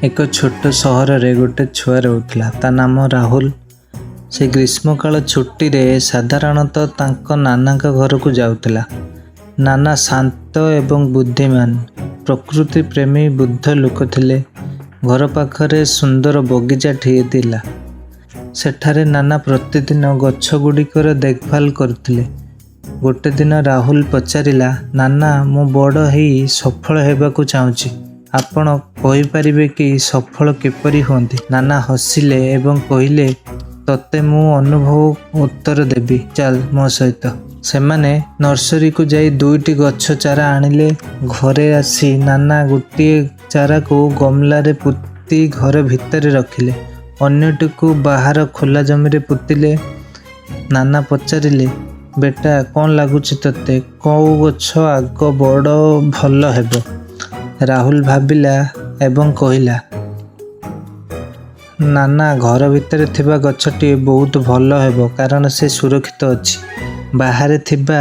ଏକ ଛୋଟ ସହରରେ ଗୋଟେ ଛୁଆ ରହୁଥିଲା। ତା ନାମ ରାହୁଲ। ସେ ଗ୍ରୀଷ୍ମକାଳ ଛୁଟିରେ ସାଧାରଣତଃ ତାଙ୍କ ନାନାଙ୍କ ଘରକୁ ଯାଉଥିଲା। ନାନା ଶାନ୍ତ ଏବଂ ବୁଦ୍ଧିମାନ, ପ୍ରକୃତି ପ୍ରେମୀ ବୃଦ୍ଧ ଲୋକ ଥିଲେ। ଘର ପାଖରେ ସୁନ୍ଦର ବଗିଚାଟିଏ ଥିଲା। ସେଠାରେ ନାନା ପ୍ରତିଦିନ ଗଛଗୁଡ଼ିକର ଦେଖଭାଲ କରୁଥିଲେ। ଗୋଟେ ଦିନ ରାହୁଲ ପଚାରିଲା, "ନାନା, ମୁଁ ବଡ଼ ହେଇ ସଫଳ ହେବାକୁ ଚାହୁଁଛି। ଆପଣ କହିପାରିବେ କି ସଫଳ କିପରି ହୁଅନ୍ତି?" ନାନା ହସିଲେ ଏବଂ କହିଲେ, "ତତେ ମୁଁ ଅନୁଭବ ଉତ୍ତର ଦେବି। ଚାଲ ମୋ ସହିତ।" ସେମାନେ ନର୍ସରୀକୁ ଯାଇ ଦୁଇଟି ଗଛ ଚାରା ଆଣିଲେ। ଘରେ ଆସି ନାନା ଗୋଟିଏ ଚାରାକୁ ଗମଲାରେ ପୋତି ଘର ଭିତରେ ରଖିଲେ। ଅନ୍ୟଟିକୁ ବାହାର ଖୋଲା ଜମିରେ ପୋତିଲେ। ନାନା ପଚାରିଲେ, "ବେଟା, କ'ଣ ଲାଗୁଛି ତତେ, କୋଉ ଗଛ ଆଗ ବଡ଼ ଭଲ ହେବ?" ରାହୁଲ ଭାବିଲା ଏବଂ କହିଲା, "ନାନା, ଘର ଭିତରେ ଥିବା ଗଛଟି ବହୁତ ଭଲ ହେବ, କାରଣ ସେ ସୁରକ୍ଷିତ ଅଛି। ବାହାରେ ଥିବା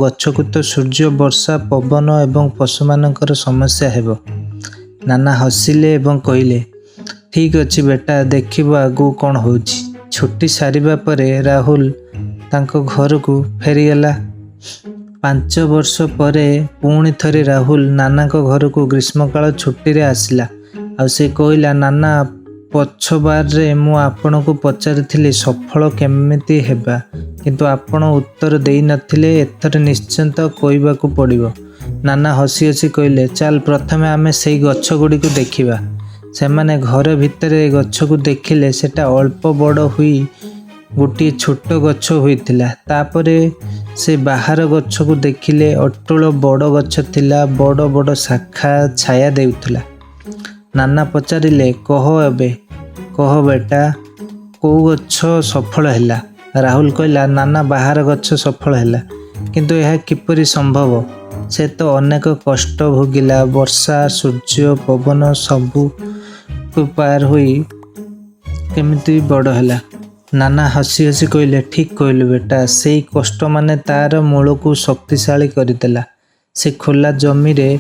ଗଛକୁ ତ ସୂର୍ଯ୍ୟ, ବର୍ଷା, ପବନ ଏବଂ ପଶୁମାନଙ୍କର ସମସ୍ୟା ହେବ।" ନାନା ହସିଲେ ଏବଂ କହିଲେ, "ଠିକ୍ ଅଛି ବେଟା, ଦେଖିବା ଆଗକୁ କ'ଣ ହେଉଛି।" ଛୁଟି ସାରିବା ପରେ ରାହୁଲ ତାଙ୍କ ଘରକୁ ଫେରିଗଲା। 5 ବର୍ଷ ପରେ ପୁଣି ଥରେ ରାହୁଲ ନାନାଙ୍କ ଘରକୁ ଗ୍ରୀଷ୍ମକାଳ ଛୁଟିରେ ଆସିଲା। ଆଉ ସେ କହିଲା, "ନାନା, ପଛ ବାରରେ ମୁଁ ଆପଣଙ୍କୁ ପଚାରିଥିଲି ସଫଳ କେମିତି ହେବା, କିନ୍ତୁ ଆପଣ ଉତ୍ତର ଦେଇନଥିଲେ। ଏଥର ନିଶ୍ଚିତ କହିବାକୁ ପଡ଼ିବ।" ନାନା ହସି ହସି କହିଲେ, "ଚାଲ, ପ୍ରଥମେ ଆମେ ସେଇ ଗଛଗୁଡ଼ିକୁ ଦେଖିବା।" ସେମାନେ ଘର ଭିତରେ ଗଛକୁ ଦେଖିଲେ। ସେଟା ଅଳ୍ପ ବଡ଼ ହୋଇ ଗୋଟିଏ ଛୋଟ ଗଛ ହୋଇଥିଲା। ତାପରେ ସେ ବାହାର ଗଛକୁ ଦେଖିଲେ। ଅଟୁଳ ବଡ଼ ଗଛ ଥିଲା। ବଡ଼ ବଡ଼ ଶାଖା ଛାୟା ଦେଉଥିଲା। ନାନା ପଚାରିଲେ, "କହ, ଏବେ କହ ବେଟା, କୋଉ ଗଛ ସଫଳ ହେଲା?" ରାହୁଲ କହିଲା, "ନାନା, ବାହାର ଗଛ ସଫଳ ହେଲା।" କିନ୍ତୁ ଏହା କିପରି ସମ୍ଭବ? ସେ ତ ଅନେକ କଷ୍ଟ ଭୋଗିଲା। ବର୍ଷା, ସୂର୍ଯ୍ୟ, ପବନ ସବୁକୁ ପାର ହୋଇ କେମିତି ବଡ଼ ହେଲା? ନାନା ହସି ହସି କହିଲେ, "ଠିକ୍ କହିଲୁ ବେଟା। ସେଇ କଷ୍ଟମାନେ ତାର ମୂଳକୁ ଶକ୍ତିଶାଳୀ କରିଦେଲା। ସେ ଖୋଲା ଜମିରେ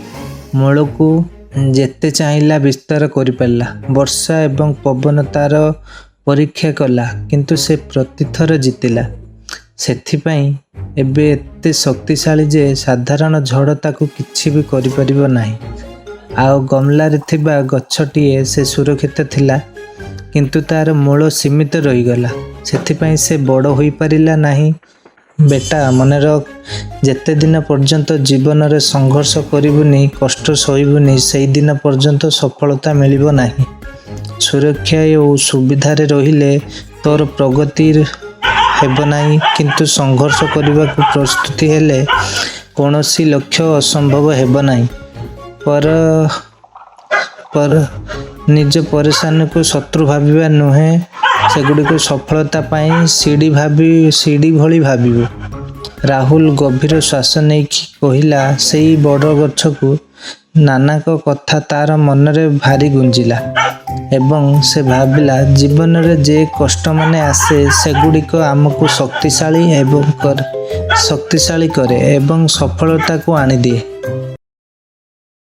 ମୂଳକୁ ଯେତେ ଚାହିଁଲା ବିସ୍ତାର କରିପାରିଲା। ବର୍ଷା ଏବଂ ପବନ ତାର ପରୀକ୍ଷା କଲା, କିନ୍ତୁ ସେ ପ୍ରତିଥର ଜିତିଲା। ସେଥିପାଇଁ ଏବେ ଏତେ ଶକ୍ତିଶାଳୀ ଯେ ସାଧାରଣ ଝଡ଼ ତାକୁ କିଛି ବି କରିପାରିବ ନାହିଁ। ଆଉ ଗମଲାରେ ଥିବା ଗଛଟିଏ, ସେ ସୁରକ୍ଷିତ ଥିଲା, କିନ୍ତୁ ତାର ମୂଳ ସୀମିତ ରହିଗଲା। ସେଥିପାଇଁ ସେ ବଡ଼ ହୋଇପାରିଲା ନାହିଁ। ବେଟା, ମନେ ରଖ, ଯେତେ ଦିନ ପର୍ଯ୍ୟନ୍ତ ଜୀବନରେ ସଂଘର୍ଷ କରିବୁନି, କଷ୍ଟ ସହିବୁନି, ସେଇଦିନ ପର୍ଯ୍ୟନ୍ତ ସଫଳତା ମିଳିବ ନାହିଁ। ସୁରକ୍ଷା ଓ ସୁବିଧାରେ ରହିଲେ ତୋର ପ୍ରଗତି ହେବ ନାହିଁ, କିନ୍ତୁ ସଂଘର୍ଷ କରିବାକୁ ପ୍ରସ୍ତୁତି ହେଲେ କୌଣସି ଲକ୍ଷ୍ୟ ଅସମ୍ଭବ ହେବ ନାହିଁ। ପର ପର ନିଜ ପରେଶାନୀକୁ ଶତ୍ରୁ ଭାବିବା ନୁହେଁ, ସେଗୁଡ଼ିକୁ ସଫଳତା ପାଇଁ ସିଡ଼ି ଭଳି ଭାବିବୁ।" ରାହୁଲ ଗଭୀର ଶ୍ୱାସ ନେଇକି କହିଲା, "ସେଇ ବଡ଼ ଗଛକୁ।" ନାନାଙ୍କ କଥା ତାର ମନରେ ଭାରି ଗୁଞ୍ଜିଲା ଏବଂ ସେ ଭାବିଲା, ଜୀବନରେ ଯେ କଷ୍ଟମାନେ ଆସେ, ସେଗୁଡ଼ିକ ଆମକୁ ଶକ୍ତିଶାଳୀ କରେ ଏବଂ ସଫଳତାକୁ ଆଣିଦିଏ।